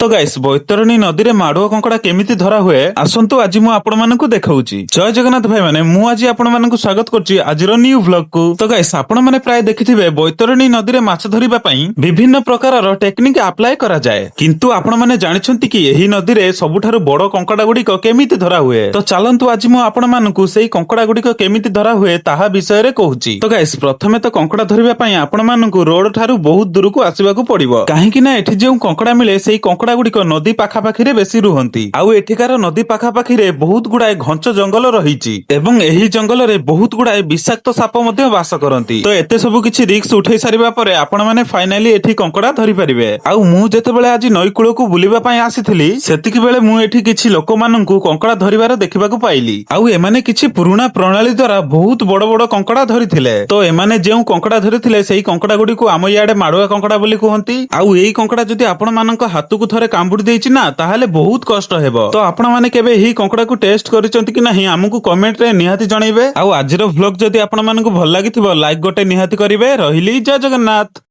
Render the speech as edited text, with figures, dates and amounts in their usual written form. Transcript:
ତ ଗାଇସ୍, ବୈତରଣୀ ନଦୀରେ ମାଡୁଆ କଙ୍କଡା କେମିତି ଧରା ହୁଏ, ଆସନ୍ତୁ ଆଜି ମୁଁ ଆପଣମାନଙ୍କୁ ଦେଖାଉଛି। ଜୟ ଜଗନ୍ନାଥ ଭାଇମାନେ, ମୁଁ ଆଜି ଆପଣମାନଙ୍କୁ ସ୍ୱାଗତ କରୁଛି ଆଜିର ନ୍ୟୁ ଭ୍ଲଗ କୁ। ତ ଗାଇସ୍, ଆପଣମାନେ ପ୍ରାୟ ଦେଖିଥିବେ ବୈତରଣୀ ନଦୀରେ ମାଛ ଧରିବା ପାଇଁ ବିଭିନ୍ନ ପ୍ରକାରର ଟେକ୍ନିକ ଆପ୍ଲାଏ କରାଯାଏ। କିନ୍ତୁ ଆପଣମାନେ ଜାଣିଛନ୍ତି କି ଏହି ନଦୀରେ ସବୁଠାରୁ ବଡ କଙ୍କଡା ଗୁଡିକ କେମିତି ଧରା ହୁଏ? ତ ଚାଲନ୍ତୁ, ଆଜି ମୁଁ ଆପଣମାନଙ୍କୁ ସେଇ କଙ୍କଡା ଗୁଡିକ କେମିତି ଧରା ହୁଏ ତାହା ବିଷୟରେ କହୁଛି। ତ ଗାଇସ୍, ପ୍ରଥମେ ତ କଙ୍କଡା ଧରିବା ପାଇଁ ଆପଣମାନଙ୍କୁ ରୋଡ ଠାରୁ ବହୁତ ଦୂରକୁ ଆସିବାକୁ ପଡିବ, କାହିଁକି ନା ଏଠି ଯେଉଁ କଙ୍କଡା ମିଳେ, ସେଇ କଙ୍କଡା ଗୁଡିକ ନଦୀ ପାଖାପାଖିରେ ବେଶୀ ରୁହନ୍ତି। ଆଉ ଏଠିକାର ନଦୀ ପାଖାପାଖିରେ ବହୁତ ଗୁଡାଏ ଘଞ୍ଚ ଜଙ୍ଗଲ ରହିଛି ଏବଂ ଏହି ଜଙ୍ଗଲରେ ବହୁତ ଗୁଡାଏ ବିଷାକ୍ତ ସାପ ମଧ୍ୟ ବାସ କରନ୍ତି। ତ ଏତେ ସବୁ କିଛି ରିସ୍କ ଉଠେଇ ସାରିବା ପରେ ଆପଣମାନେ ଫାଇନାଲି ଏଠି କଙ୍କଡା ଧରି ପାରିବେ। ଆଉ ମୁଁ ଯେତେବେଳେ ଆଜି ନଈ କୂଳକୁ ବୁଲିବା ପାଇଁ ଆସିଥିଲି, ସେତିକି ବେଳେ ମୁଁ ଏଠି କିଛି ଲୋକମାନଙ୍କୁ କଙ୍କଡା ଧରିବାର ଦେଖିବାକୁ ପାଇଲି। ଆଉ ଏମାନେ କିଛି ପୁରୁଣା ପ୍ରଣାଳୀ ଦ୍ଵାରା ବହୁତ ବଡ ବଡ କଙ୍କଡା ଧରିଥିଲେ। ତ ଏମାନେ ଯେଉଁ କଙ୍କଡା ଧରିଥିଲେ, ସେଇ କଙ୍କଡା ଗୁଡିକୁ ଆମ ଇଆଡେ ମାଡୁଆ କଙ୍କଡା ବୋଲି କୁହନ୍ତି। ଆଉ ଏଇ କଙ୍କଡା ଯଦି ଆପଣ ମାନଙ୍କ ହାତକୁ ଥରେ କାମୁଡି ଦେଇଛି ନା, ତାହେଲେ ବହୁତ କଷ୍ଟ ହେବ। ତ ଆପଣ ମାନେ କେବେ ଏହି କଙ୍କଡାକୁ ଟେଷ୍ଟ କରିଛନ୍ତି କି ନାହିଁ, ଆମକୁ କମେଣ୍ଟ ରେ ନିହାତି ଜଣେଇବେ। ଆଉ ଆଜିର ଭ୍ଲଗ ଯଦି ଆପଣ ମାନଙ୍କୁ ଭଲ ଲାଗିଥିବ, ଲାଇକ୍ ଗୋଟେ ନିହାତି କରିବେ। ରହିଲି, ଜୟ ଜଗନ୍ନାଥ।